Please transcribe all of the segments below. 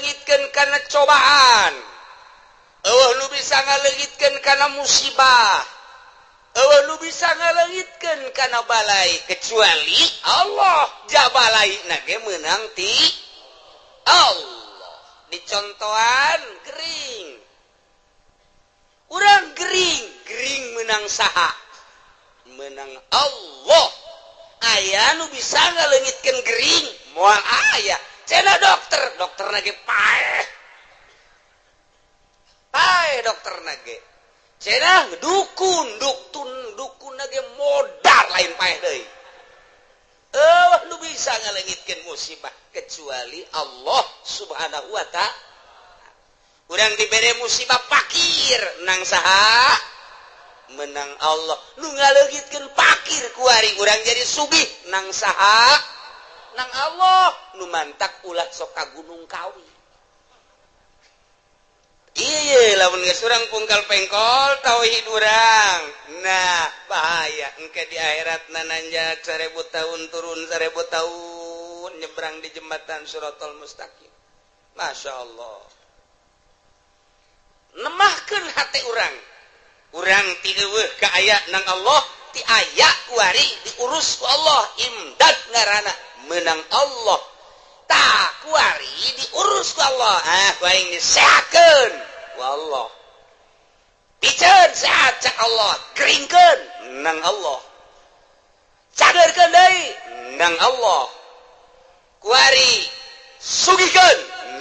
ngaleungitkeun kana cobaan, euweuh nu bisa ngaleungitkeun kana musibah, euweuh nu bisa ngaleungitkeun kana balai kecuali Allah. Ja balai na ge meunang ti Allah. Dicontohan gering, urang gering, gering menang saha? Menang Allah. Aya nu bisa ngaleungitkeun gering? Moal aya. Cenah dokter, dokter lagi paeh paeh, dokter nage. Cenah dukun, dukun, dukun nage modar, lain paeh deui. Euweuh nu bisa ngaleungitkeun musibah kecuali Allah Subhanahu wa Ta'ala. Urang dibere musibah pakir, nang saha? Menang Allah. Nu ngaleungitkeun pakir kuari urang jadi sugih, nang saha? Nang Allah. Nu mantak ulah sok ka Gunung Kawi. Iya, lamun geus urang pungkal pengkol tauhid urang, nah bahaya engke di akhirat. Nanjak 1000 tahun, turun 1000 tahun, nyebrang di jembatan Suratul Mustaqim. Masya Allah, nemahkeun hati urang. Urang ti euweuh ka aya nang Allah, ti aya kuari diurus ku Allah. Imdad ngaranna, menang Allah. Tak kuari diurus ku Allah, ah ku aing disehatkeun ku Allah, piceun sehat cak Allah, keringkeun nang Allah, cagerkeun deui nang Allah, kuari sugihkeun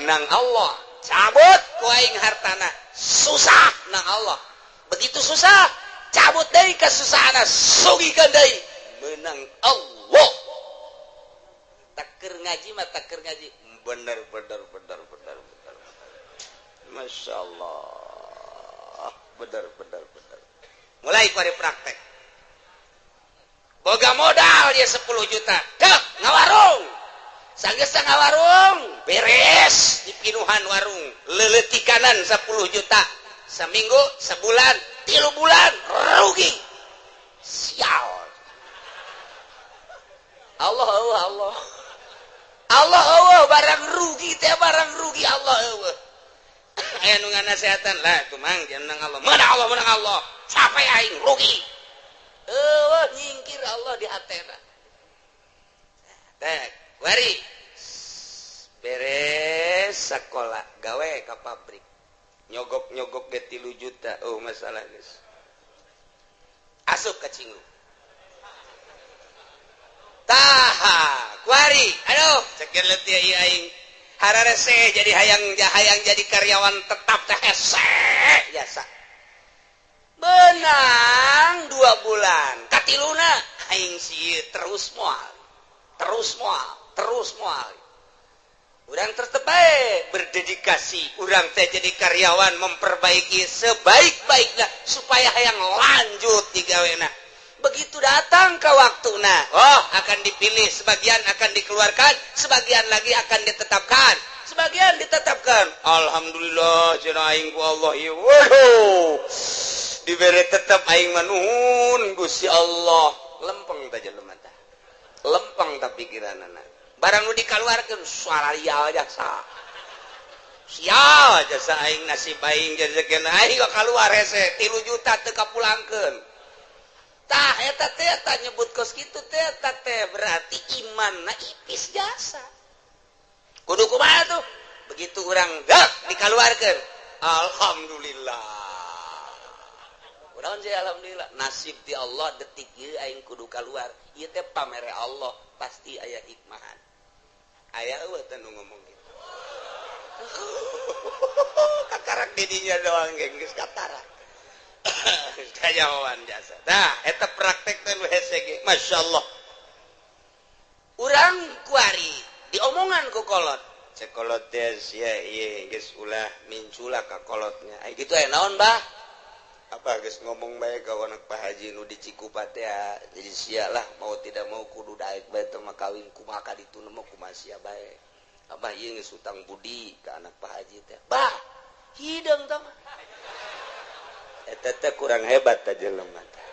nang Allah, cabut ku aing hartana susah nang Allah. Begitu susah, cabut deui kesusahan, sugihkeun deui, menang Allah. Taker ngaji mah, taker ngaji bener bener bener bener bener. Masya Allah, bener bener bener. Mulai kuari praktek, boga modal dia 10 juta, dek ngawarung. Sanggeus ngawarung beres, dipinuhan warung, leletikanan 10 juta, seminggu, sebulan, 3 bulan, rugi. Sial. Allah Allah Allah Allah Allah, barang rugi teh, barang rugi Allah Allah. Aya nu nganasehatan lah tuh, "Mang, jangan Allah." Menang Allah, menang Allah, sampai aing rugi. Euweuh, nyingkir Allah di hatena teh. Wari beres sekolah, gawe ka pabrik, nyogok-nyogok ge 3 juta. Oh, masalah geus asup ka cinggu. Taha kuari, aduh, cekin letih ieu aing, hararese jadi hayang hayang jadi karyawan tetap teh hese jasa. Menang 2 bulan, katiluna aing sih terus moal, terus moal, terus moal. Urang tetep bae berdedikasi, urang teh jadi karyawan memperbaiki sebaik-baiknya supaya hayang lanjut di gawena. Begitu datang ke waktu, nah, oh, akan dipilih, sebagian akan dikeluarkan, sebagian lagi akan ditetapkan, sebagian ditetapkan. "Alhamdulillah," cenah, "aing ku Allah ieu, waduh, dibere tetap aing mah, nuhun Gusti Allah." Lempeng teh jelema teh, lempeng tah pikiranana. Barang nu dikeluarkeun, suara jasa sial jasa aing, nasib aing jadi aing kok keluar hese, 3 juta teu kapulangkeun. Tah, eta teh, eta nyebut kos kitu teh, eta teh berarti imanna ipis jasa. Kudu kumaha tuh? Begitu urang gak dikeluarkeun, "Alhamdulillah." Kunaon sih alhamdulillah? Nasib di Allah, detik ieu aing kudu keluar. Ieu teh pamere Allah, pasti aya hikmahan. Aya euweuh teh nu ngomong gitu? Kakarak didinya doang geng, geus katara kajawan jasa. Nah, eta praktek teh nu hese ge. Masya Allah, urang kuari diomongan ku kolot, cek kolot teh, "Sia ieu geus ulah mincula ka kolotnya." Ai kitu aya naon, Bah? Apa geus ngomong bae ka anak Pak Haji nu di Cikupa teh, jadi sia lah, mau tidak mau kudu daek bae teh mah kawin. Kumaha ka ditu mah, kumaha sia bae. Abah ieu geus utang budi ka anak Pak Haji teh. Bah, hideung tah mah. Eta teh kurang hebat teh jelema teh,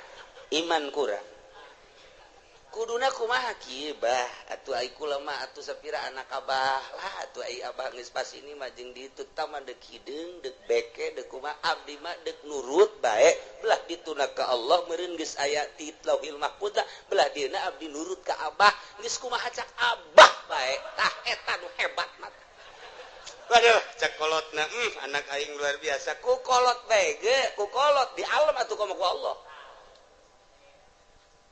iman kurang. Kuduna kumaha kieu bah atuh ai kula mah atuh sapira anak abah lah atuh ai abah geus pas ini mah jeung ditu tah mah deuk hideung deuk beke deuk kumaha abdi mah deuk nurut bae belah dituna ka Allah meureun geus aya ti Lauhil Mahfuz belah dieuna abdi nurut ka abah geus kumaha cak abah bae tah eta nu hebat mah. Waduh cak kolotna anak aing luar biasa ku kolot bae ge ku kolot di alam atuh komo ku Allah.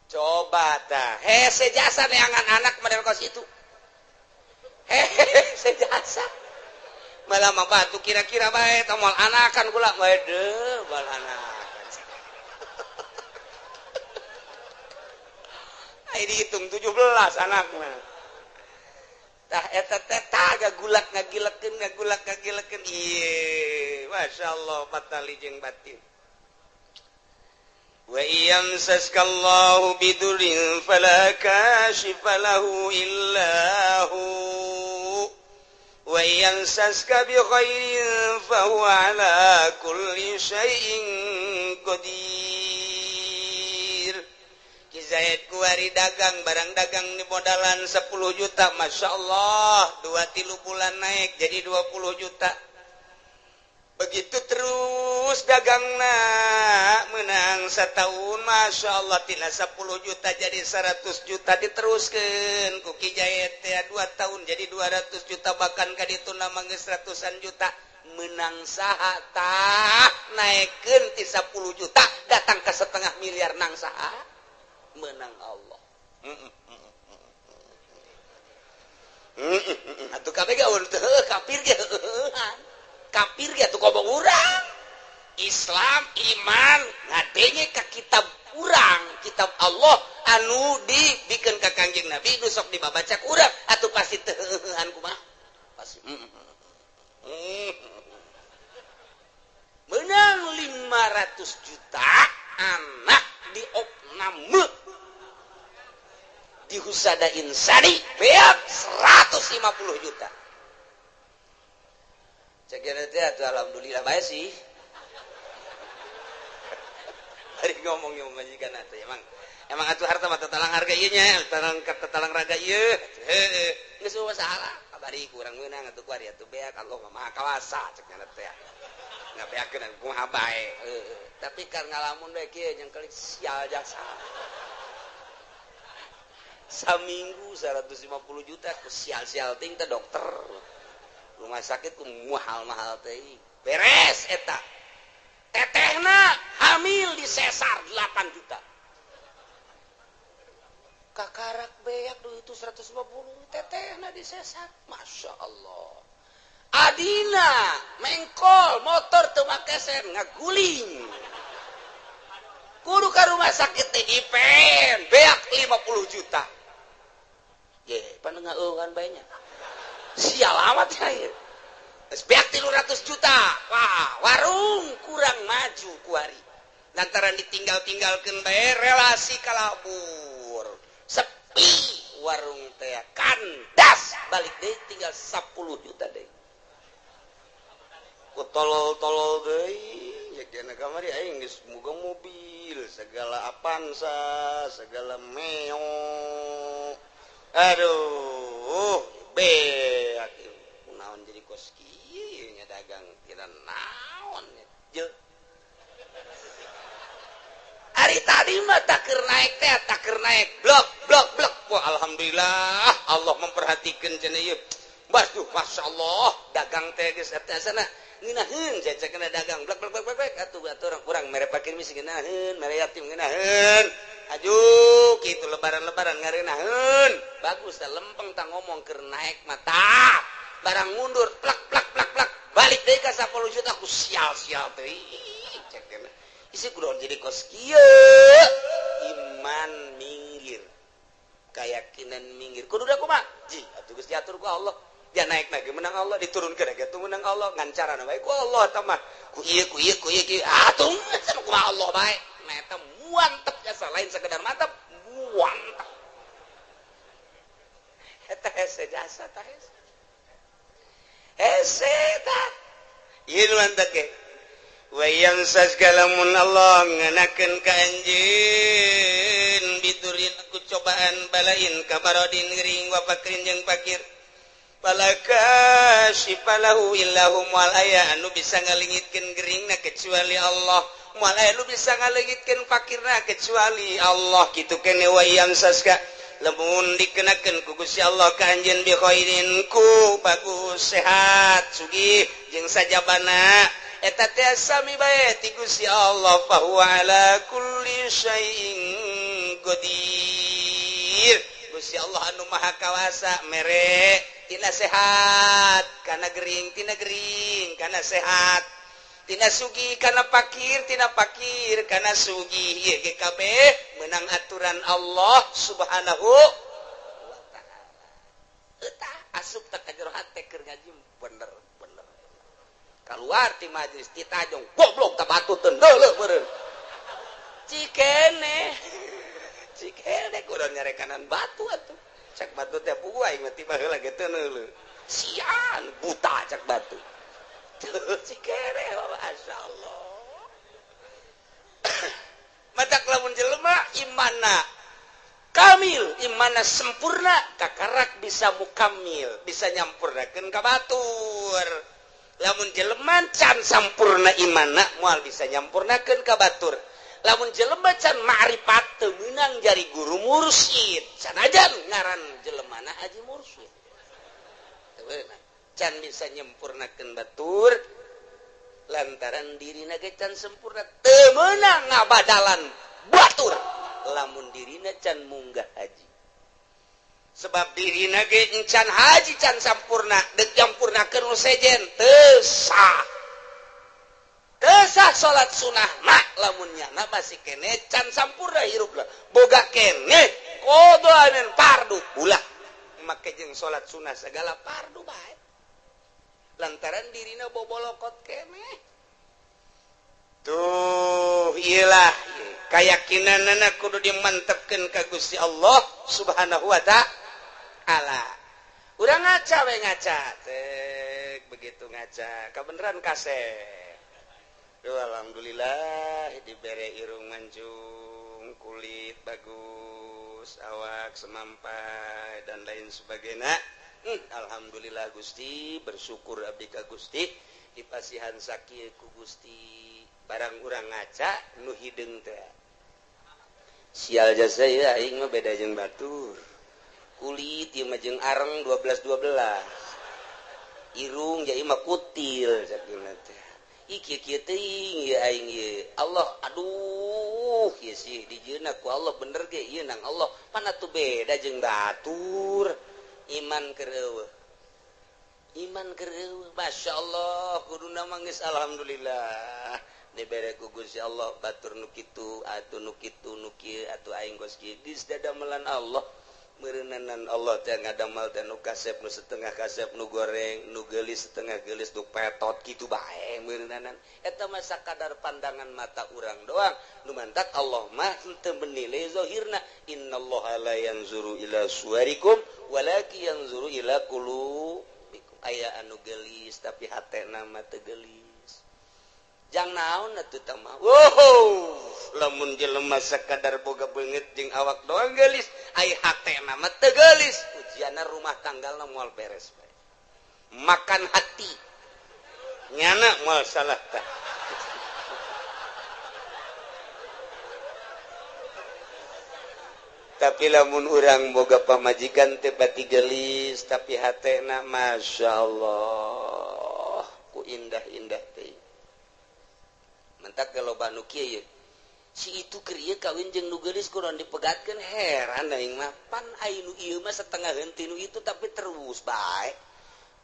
Coba tah hese jasa neangan anak model kos itu hehe jasa malah mah batu kira-kira bae tah moal anakan kula bae deuh moal anakan. Ai dihitung 17 anakna tah eta teh tah gagulak ngagilekeun ngagulak ngagilekeun ieu masyaallah patali jeung batin. Wa yamsaskallahu bidurin fala kashifa lahu illa hu wa yamsaska bi khairin fa huwa ala kulli syai'in qadir. Ki Zaid kuari dagang barang dagang di modalan 10 juta masyaallah 2-3 bulan naik jadi 20 juta. Begitu terus dagangna menang setahun Masya Allah tina 10 juta jadi 100 juta diteruskan ku Ki Zaid teh 2 tahun jadi 200 juta bahkan ka ditu na mah geus ratusan juta menang saha tah naikeun ti 10 juta datang ka setengah miliar nang saha menang Allah. Atuh kabeh ge teu kafir ge kafir ge atuh komo urang Islam iman ngadenge ka kitab urang kitab Allah anu dibikeun ka Kangjeng Nabi nu sok dibabaca ku urang atuh pasti teu heueuhan kumaha pasti menang 500 juta anak diopname di Husada Insani beak 150 juta. Cek teh atuh alhamdulillah bae sih. Bari ngomong yang majikan atuh emang atuh harta mah tatalang harga ieu nya, tatalang raga ieu. Heueuh, geus masalah. Kabari kurang meunang atuh kuari atuh beak Allah mah Maha Kawasa cek nya teh. Ngabeakeun kumaha bae. Heueuh, tapi kar ngalamun we kieu jeung kelik sial jasa. Saminggu 150 juta ku sial-sial ting teh dokter. Rumah sakit ku mahal-mahal teh. Beres eta. Tetehna hamil di sesar 8 juta. Kakarak beak duit itu 150 tetehna di sesar. Masya Allah. Adina mengkol motor teu make sen ngaguling. Kudu ka rumah sakit teh dipen beak 50 juta. Ye, pan ngeueuhan bae nya. Sial amat ya ieu. Geus beak 300 juta. Wah, warung kurang maju kuari. Lantaran ditinggal-tinggalkeun bae relasi kalabur. Sepi warung teh kandas balik deui tinggal 10 juta deui. Ku tolol-tolol deui ya dina kamari aing geus boga mobil, segala Avanza, segala Meo. Aduh, beak naon jadi kos kieu nya dagang tira naon je. Ari tadi mah tak keur naik teh, tak keur naik blok blok blok. Wah, alhamdulillah Allah memperhatikan cenah ieu. Waduh, masyaallah dagang teh geus eta sana ngeunaheun cecekna dagang blok blok blok blok atuh atuh urang mere pakir misi ngeunaheun, mere yatim ngeunaheun. Aju kitu lebaran-lebaran ngareunaheun. Bagus tah lempeng tah ngomong keur naik mah tah. Barang mundur plak plak plak plak balik deui ka 10 juta ku sial-sial teh. Cek teh. Isi kudu jadi kos kieu. Iman minggir. Keyakinan minggir. Kudu da kumaha? Ji, atuh geus diatur ku Allah. Dia naik lagi menang Allah, diturunkeun lagi atuh menang Allah, ngan carana bae ku Allah eta mah. Ku ieu ku ieu ku ieu kieu. Atuh sama kumaha Allah bae. Nah eta mantep jasa lain sekedar mantep, mantep. Eta hese jasa tah hese. Hese tah. Ieu nu mantep ge. Wa yamsas kalamun Allah ngenakeun ka anjeun bidur bidurin ku cobaan balain kamarodin gering wa fakrin jeung fakir falaka syifalahu illahu moal aya anu bisa ngalengitkeun geringna kecuali Allah moal aya anu bisa ngalengitkeun fakirna kecuali Allah kitu kene wa yamsaska lamun dikenakeun ku Gusti Allah ka anjeun bi khairin ku bagus sehat sugih jeung sajabana eta teh sami bae ti Gusti Allah fa huwa ala kulli syai'in qadir. Gusti Allah anu maha kawasa mere tina sehat kana gering, tina gering kana sehat, tina sugih kana pakir, tina pakir kana sugih. Ieu ge kabeh meunang aturan Allah Subhanahu wa taala. Eta asup teh ka jero hate keur ngaji bener bener. Keluar ti majelis ti tajong goblok ta batu teu deuleuh meureun. Cikene cikene kudu nyarekanan batu atuh. Cak batu teh puguh aing mah tiba heula ge teu neuleuh. Sian buta cak batu. Cikene masyaallah. Matak lamun jelema imanna kamil, imanna sempurna, kakarak bisa mukamil, bisa nyampurnakeun ka batur. Lamun jelema can sampurna imanna moal bisa nyampurnakeun ka batur. Lamun jelema can ma'rifat teu meunang jari guru mursyid, sanajan ngaran jelemana haji mursyid. Teu meunang. Can bisa nyempurnakeun batur lantaran dirina ge can sempurna, teu meunang ngabadalan batur lamun dirina can munggah haji. Sebab dirina ge can haji can sampurna, deuk nyampurnakeun nu sejen teu sah. Teu sah salat sunah mak lamun nyana masih kene can sampurna hirupna. Boga kene qadaan fardu ulah make jeung salat sunah segala fardu bae. Lantaran dirina bobolokot kene. Tuh iyalah kayakinanana kudu dimantepkeun ka Gusti Allah Subhanahu wa ta'ala. Urang ngaca we ngaca. Tek begitu ngaca kabeneran kasep. Duh, alhamdulillah dibere irung mancung, kulit bagus, awak semampai dan lain sebagainya. Alhamdulillah Gusti, bersyukur abdi ka Gusti dipasihan sakieu ku Gusti. Barang urang ngaca nu hideung teh. Sial jasa ieu aing mah beda jeung batur. Kulit ieu mah jeung areng 12 12. Irung ja ieu mah kutil sakieu teh. Ih kieu teuing ieu aing ieu. Allah aduh ieu sih dijieunna ku Allah bener ge ieu nang Allah. Mana tuh beda jeung batur. Iman keur eueuh. Iman keur eueuh. Masyaallah kuduna mah geus alhamdulillah. Dibere ku Gusti Allah batur nu kitu atuh nu kitu nu kieu atuh aing geus kieu geus dadamelan Allah. Meureunanan Allah teh ngadamel teh nu kasep nu setengah kasep nu goreng nu geulis setengah geulis nu petot kitu bae meureunanan. Eta mah sakadar pandangan mata urang doang. Nu mantak Allah mah henteu menilai zahirna. Innallaha la yanzuru ila suwarikum walakin yanzuru ila qulubikum. Aya anu geulis tapi hatena mah teu geulis. Jang naon atuh tah mah. Wow, lamun jelema sakadar boga beungeut jeung awak doang geulis, ai hatena mah teu geulis. Ujianna rumah tanggalna moal beres bae. Makan hati. Nyana moal salah tah. Tapi lamun urang boga pamajikan teh bati geulis tapi hatena masyaallah ku indah-indah teh. Mentak kalau nu kieu ye. Si itu keur ieu kawin jeung nu geulis kudu dipegatkeun heran aing mah. Pan ai nu ieu mah setengah henteu nu itu tapi terus bae.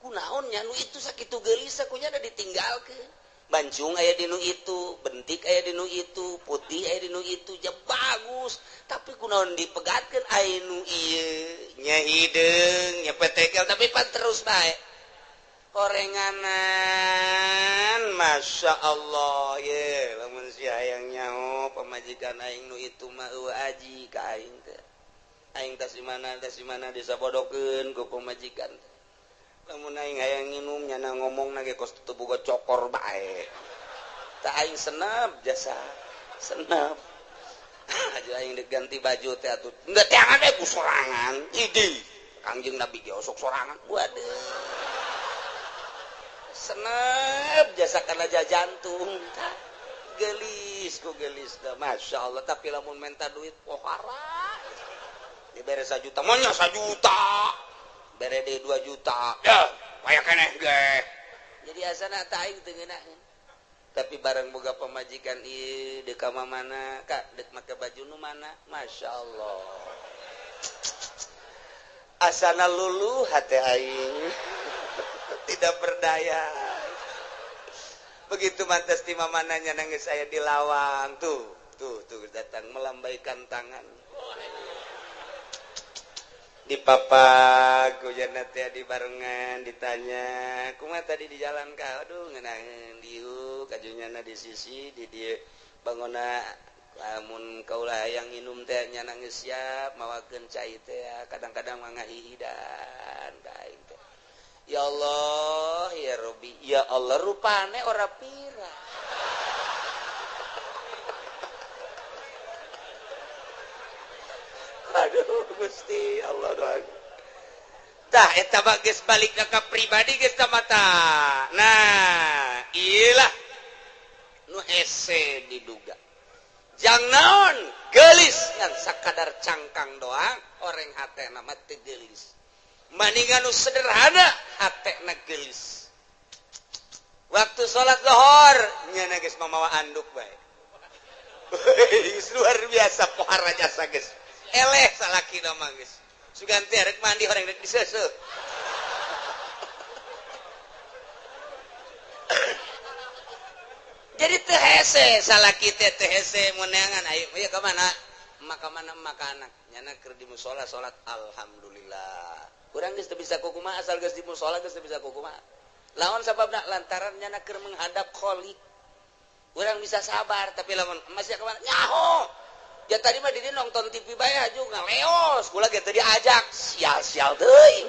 Kunaon nya nu itu sakitu geulis kunya da ditinggalkeun. Bancung aya di nu itu, bentik aya di nu itu, putih aya di nu itu, ja bagus. Tapi kunaon dipegatkeun ai nu ieu nya hideung, nya petekel tapi pan terus bae. Horenganan Masya Allah ye lamun si hayang nyaho pamajikan aing nu itu mah eueuh aji ka aing teh. Aing tas di mana disabodokeun ku pamajikan teh. Lamun aing hayang nginum nyana ngomongna ge kos teu boga cokor bae. Tah aing senep jasa senep. Aja aing diganti baju teh atuh. Enggak teangan we ku sorangan. Idi. Kangjeng Nabi ge osok sorangan. Waduh. Senep jasa kana jantung. Gelis ku gelis dah. Masya Allah, tapi lamun minta duit pohara. Dibere 1 juta, monya 1 juta. Bere deui 2 juta. Ya, aya keneh ge. Jadi asana teh aing teu ngeunaheun. Tapi barang boga pamajikan ieu deuk ka mana kak deuk make baju nu mana, Masya Allah. Asana luluh hate aing. Tidak berdaya. Begitu mantas di mamananya nangis saya di lawang tuh tuh tuh datang melambaikan tangan. Di papak hujan teh di barengan ditanya kumaha tadi di jalan ka aduh ngeunaheun diuk kajunyana di sisi di dieu bangona lamun kaula hayang nginum teh nya nangis siap mawakeun cai teh kadang-kadang mah ngahihidan ka aing teh. Ya Allah ya Rabbi ya Allah rupane ora pira. Aduh Gusti Allah doang. Tah eta mah geus balik ka pribadi geus ta mata. Nah, iyalah nu hese diduga. Jang naon geulis ngan sakadar cangkang doang oreng hatena mah teu geulis. Maningan nu sederhana hatena geulis. Waktu salat lohor nya geus mamawa anduk bae. Luar biasa pohara jasa geus. Eleh salaki mah geus. Sugan teh rek mandi horeng rek diseuseuh. Jadi teu hese salaki teh teu hese meunangan ayo ieu ka mana? Maka mana maka anak. Nyana keur di musala salat alhamdulillah. Urang geus teu bisa kukumaha asal geus di musala geus teu bisa kukumaha. Lawan sababna lantaran nyana keur menghadap Khalik. Urang bisa sabar tapi lamun masih ka mana? Nyaho. Ya tadi mah didi nonton TV bae aju ngaleos, kula ge teu diajak, sial-sial teuing.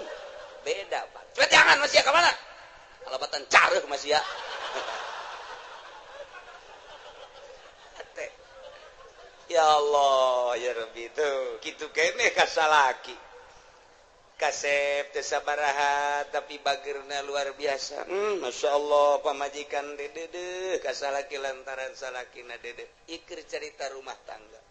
Beda, Pak. Cepet jangan masih ka mana? Kalabatan careuh masih ya. Ya Allah, ya Rabbi tuh, kitu keneh ka salaki. Kasep teu sabaraha tapi bageurna luar biasa. Masya Allah pamajikan dedeuh ka salaki lantaran salakina dedeuh. Iker cerita rumah tangga.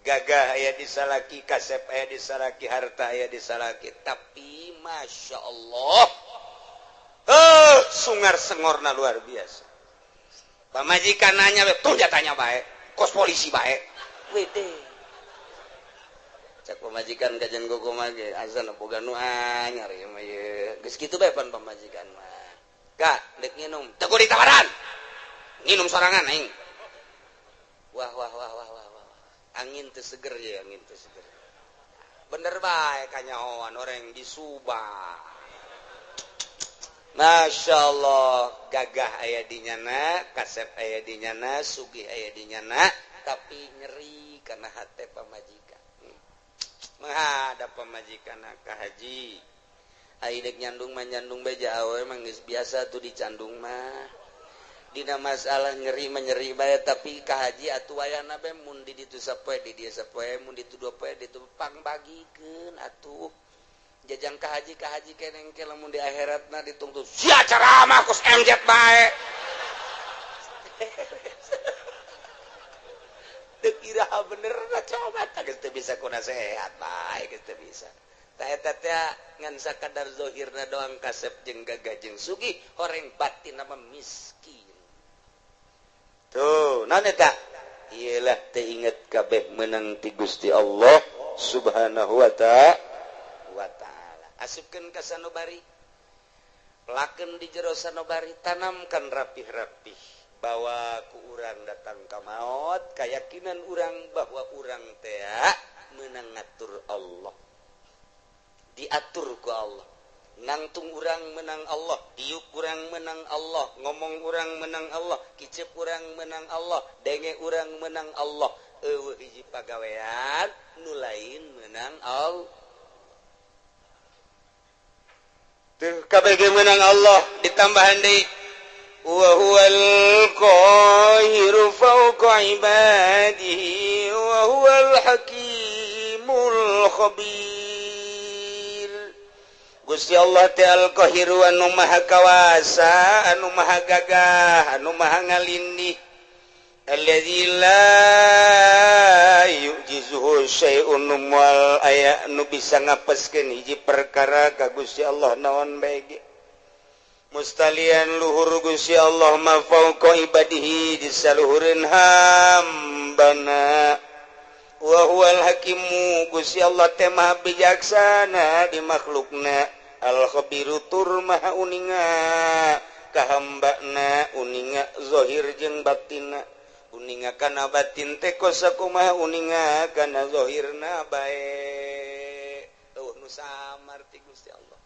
Gagah aya di salaki, kasep aya di salaki, harta aya di salaki, tapi Masya Allah sungar sengorna luar biasa. Pamajikan nanya tuh jatanya bae, kos polisi bae. Wede. Cak pamajikan kajian gogo mah ge azan boga nu anyar ieu mah ieu. Geus kitu bae pan pamajikan mah. Kak, dek nginum, teu kudu ditawaran. Nginum sorangan aing. Wah wah wah wah wah. Angin teu seger ya, angin teu seger. Bener bae kanyahoan orang di Subang. Masya Allah, gagah aya di nyana, kasep aya di nyana, sugih aya di nyana, tapi nyeri karena hate pamajikan. Menghadap pamajikan ka haji. Ai deuk nyandung mah nyandung bae awewe mah geus biasa tuh dicandung mah. Dina masalah nyeri menyeri bae tapi ka haji atuh wayana bae mun di ditu sapoe di dieu sapoe mun ditu dua poe ditu pangbagikeun atuh jajang ka haji keneng ke lamun di akhiratna ditungtut sia ceramah kos MZ bae teu kira bener coba tah geus teu bisa ku nasehat bae geus teu bisa tah eta teh ngan sakadar zahirna doang kasep jeung gagah jeung sugih horeng batin mah miskin. Tuh, naon eta? Iyalah teu inget kabeh meunang ti Gusti Allah Subhanahu wa ta'ala. Asupkeun ka sanubari. Pelakeun di jero sanubari, tanamkan rapih-rapih bahwa ku urang datang ka maot, kayakinan urang bahwa urang teh meunang ngatur Allah. Diatur ku Allah. Nangtung urang menang Allah, diuk urang menang Allah, ngomong urang menang Allah, kicep urang menang Allah, denge urang menang Allah. Eueuh hiji pagawean nu lain menang Allah. Tuh kabeh menang Allah ditambahan deui wa huwal qahiru fawqa ibadihi wa Wa huwal hakimul khabir. Gusti Allah teh al-Qahiru anu maha kawasa, anu maha gagah, anu maha ngalindih. Alladzi la yu'jizuhu syai'un, moal aya nu bisa ngapeskeun hiji perkara ka Gusti Allah naon bae ge. Mustalian luhur Gusti Allah ma fauqa ibadihi di saluhureun hambana. Wa huwal hakimu, Gusti Allah teh maha bijaksana di makhlukna. Al khabiru tur maha uninga ka hambana, uninga zahir jeung batinna. Uninga kana batin teh kos sakumaha uninga kana zahirna bae. Eueuh nu samar ti Gusti Allah.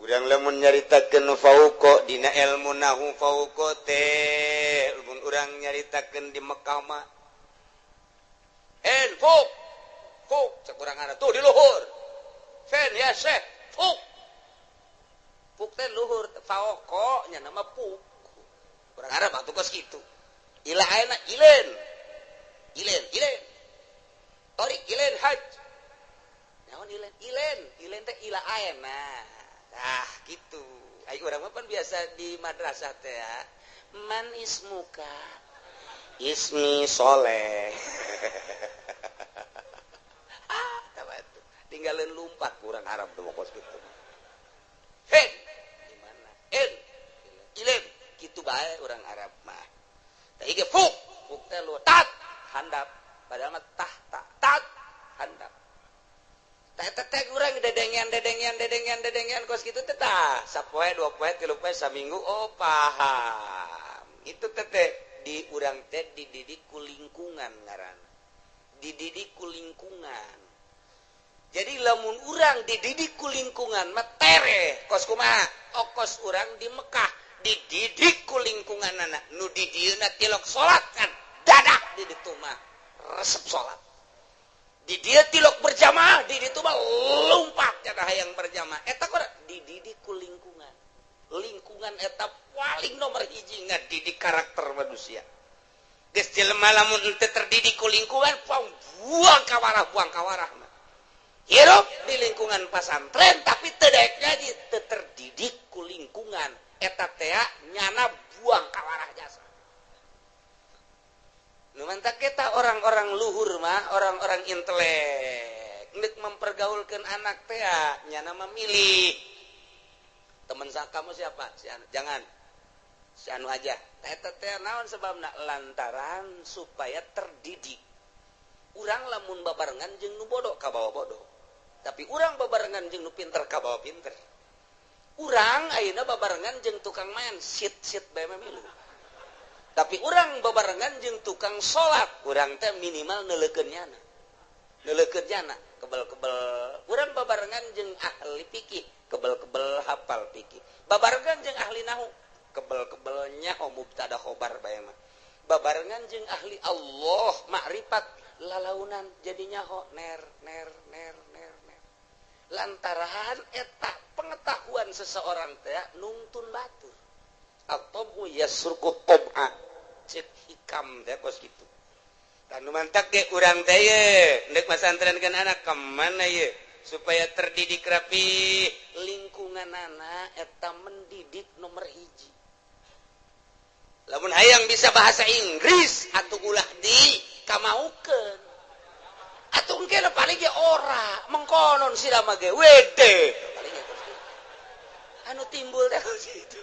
Urang lamun nyaritakeun fauqa dina ilmu nahu fauqa teh lamun urang nyaritakeun di Mekah mah en fuk fuk cek urang ada tuh di luhur. Fen ya syekh fuk fuk teh luhur fauqa nya nama fuk. Urang Arab atuh kos kitu. Ila ayeuna ilen. Ilen, ilen. Torik ilen haj. Naon ilen? Ilen, ilen teh ila ayeuna. Ah gitu. Ai urang mah pan biasa di madrasah teh ya. Man ismuka? Ismi Soleh. Ah, tah tinggalin lumpat kurang Arab tuh kos kitu. Hen, di mana? En, ilen kitu bae urang Arab mah. Tah ieu fuk, fuk teh lu tat handap, padahal mah tah ta tat handap. Teh urang dedengean dedengean dedengean dedengean kos kitu teh tah sapoe dua poe tilu poe saminggu oh paham. Itu teh di urang teh dididik ku lingkungan ngaranna. Dididik ku lingkungan. Jadi lamun urang dididik ku lingkungan mah tereh kos kumaha? Okos urang di Mekah dididik ku lingkungan anak nu di dieuna tilok salat kan dadak di ditu mah resep salat. Di dia tilok berjamaah, di ditu mah lompat cenah hayang berjamaah. Eta kok dididik ku lingkungan. Lingkungan eta paling nomor hiji ngadidik karakter manusia. Geus jelema lamun henteu terdidik ku lingkungan, buang kawarah mah. Hirup di lingkungan pasantren tapi teu daek ngaji, teu terdidik ku lingkungan. Eta teh nyana buang kawarah jasa. Nu mantak kita orang-orang luhur mah, orang-orang intelek, nek mempergaulkan anak teh nyana memilih. Teman kamu siapa? Si anu. Jangan. Si anu aja. Eta teh naon sebabna? Lantaran supaya terdidik. Urang lamun babarengan jeung nu bodoh kabawa bodoh. Tapi urang babarengan jeung nu pinter kabawa pinter. Urang ayeuna babarengan jeung tukang main sit-sit bae mah milu. Tapi urang babarengan jeung tukang salat, urang teh minimal neuleukeun nyana. Neuleukeun nyana, kebel-kebel. Urang babarengan jeung ahli fikih, kebel-kebel hafal fikih. Babarengan jeung ahli nahu, kebel-kebel nyaho mubtada khobar bae mah. Babarengan jeung ahli Allah makrifat lalaunan jadi nyaho ner ner ner ner ner. Lantaran eta pengetahuan seseorang teh nungtun batur. Atau yasruku tob'a cek hikam teh kos kitu. Tanu mantak ge urang teh ye ndek masantrenkeun anak ka mana ye supaya terdidik rapi lingkungan anak eta mendidik nomor hiji. Lamun hayang bisa bahasa Inggris atuh ulah di kamaukeun. Atuh engke paling ge ora mengkonon sira mah ge wede paling ge kos kitu. Anu timbul teh kos kitu.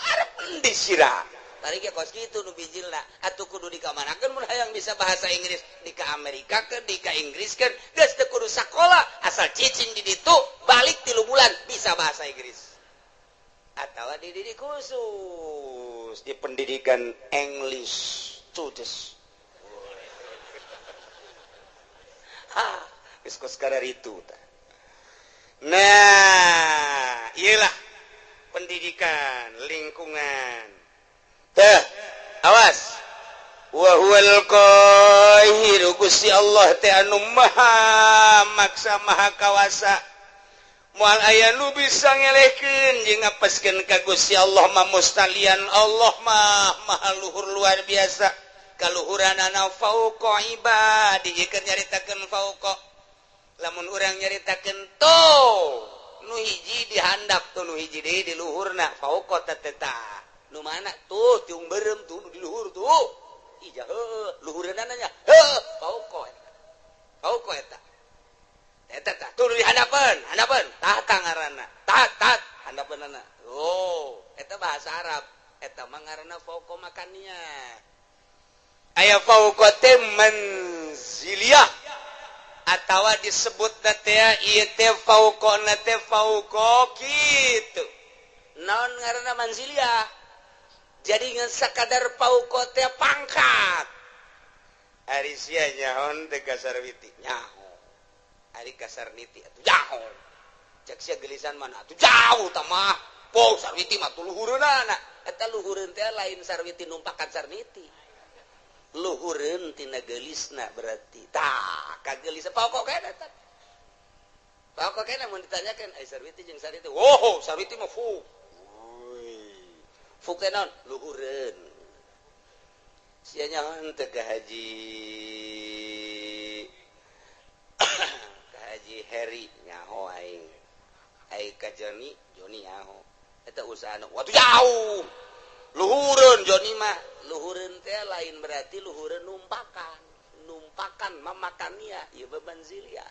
Arep endi sira? Tadi ge kos kitu nu bijilna atuh kudu dikamanakeun mun hayang bisa bahasa Inggris di ka Amerika keun di ka Inggris keun geus teu kudu sakola asal cicing di ditu balik 3 bulan bisa bahasa Inggris. Atawa dididik khusus di pendidikan English students. Ha, geus kos kararitu tah. Nah, iyalah pendidikan lingkungan. Teh, awas. Wa huwal qahiru, Gusti Allah teh anu maha maksa maha kawasa. Moal aya nu bisa ngelehkeun jeung ngapeskeun ka Gusti Allah mah mustalian Allah mah maha luhur luar biasa. Kaluhuranana fauqa ibadi keur nyaritakeun fauqa. Lamun urang nyaritakeun tuh nu hiji di handap tuh, nu hiji deui di luhurna, fauqa teh tah. Nu mana tuh tiung beureum tuh nu di luhur tuh. Ija heuh luhureunana nya. Heuh fauqa eta. Fauqa eta. Eta tah tuh di handapeun, handapeun tah ngaranna. Tah tah handapeunana. Oh, eta bahasa Arab. Eta mah ngaranna fauqa makannya. Aya fauqa teh manziliyah atawa disebut teh ieu teh fauqona teh fauqa kitu. Naon ngaranna manziliyah? Jadi ngan sakadar fauqa teh pangkat. Ari sia nyaho teh ka Sarwiti nyaho. Ari ka Sarniti atuh jauh. Cek sia gelisan mana atuh jauh tah mah. Po Sarwiti mah tuh luhureunana. Eta luhureun teh lain Sarwiti numpakan Sarniti. Luhureun tina geulisna berarti. Tah, kagelis pokok kene eta. Pokok kene mun ditanyakeun ai Sarwiti jeung Sarniti. Wow, Sarwiti mah fu. Fu teh naon? Luhureun. Sia nyaho teh ka Haji ka Haji Heri nyaho aing. Ai ka Joni, Joni nyaho. Eta usahana watuh jauh. Luhureun Joni mah. Luhureun teh lain berarti luhureun numpakan. Numpakan mamakania ieu manziliyah.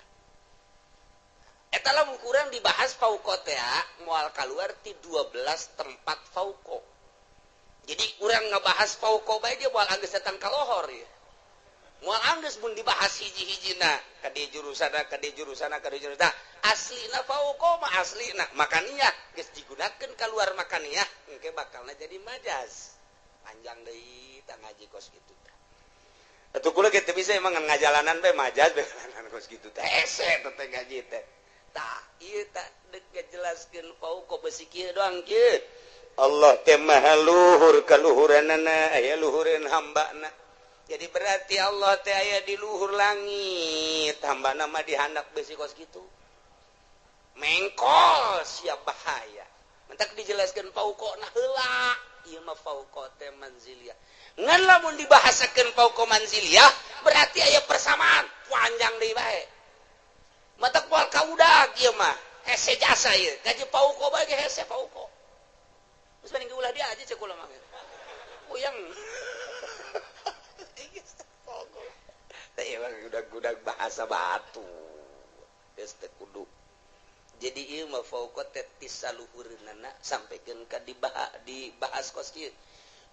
Eta lamun kurang dibahas fauqa teh moal kaluar ti 12 tempat fauqa. Jadi urang ngebahas fauqa bae dia moal anggeus datang ka lohor ya. Moal anggeus mun dibahas hiji-hijina ka di jurusana ka di jurusana ka di jurusana. Aslina fauqa mah aslina makania geus digunakeun kaluar makania engke bakalna jadi majaz. Panjang deui tah ngaji kos kitu tah. Atuh kula ge teu bisa emang ngajalanan bae majaz bae kos kitu teh. Hese teh ngaji teh. Tah ieu tah deuk ngajelaskeun fauqa besi kieu doang kieu. Allah teh maha luhur kaluhuranana aya luhureun hambana. Jadi berarti Allah teh aya di luhur langit, hambana mah di handap besi kos kitu. Mengkol siap bahaya. Mentak dijelaskeun fauqa na heula. Ieu mah fauqa teh manziliyah. Ngan lamun dibahasakeun fauqa manziliyah berarti aya persamaan panjang deui bae. Matak moal kaudag ieu mah. Hese jasa ieu. Gaji fauqa bae ge hese fauqa. Geus mending ulah dia aja cek kula mah. Puyeng. Teh ieu mah gudag-gudag bahasa batu. Geus teu kudu. Jadi ieu mah fauqa teh ti saluhureunana sampaikeun ka dibahas kos kieu.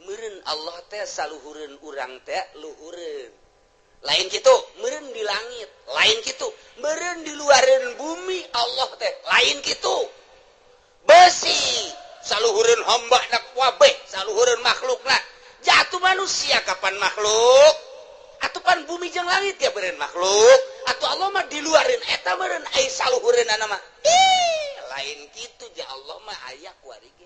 Meureun Allah teh saluhureun urang teh luhureun. Lain kitu, meureun di langit, lain kitu, meureun di luareun bumi Allah teh, lain kitu. Besi saluhureun hamba na kabeh, saluhureun makhlukna. Jatuh manusia kapan makhluk? Atuh pan bumi jeung langit ya meureun makhluk. Atuh Allah mah di luareun eta meureun ai saluhureunana mah. Ih, lain kitu ja Allah mah aya kuari ge.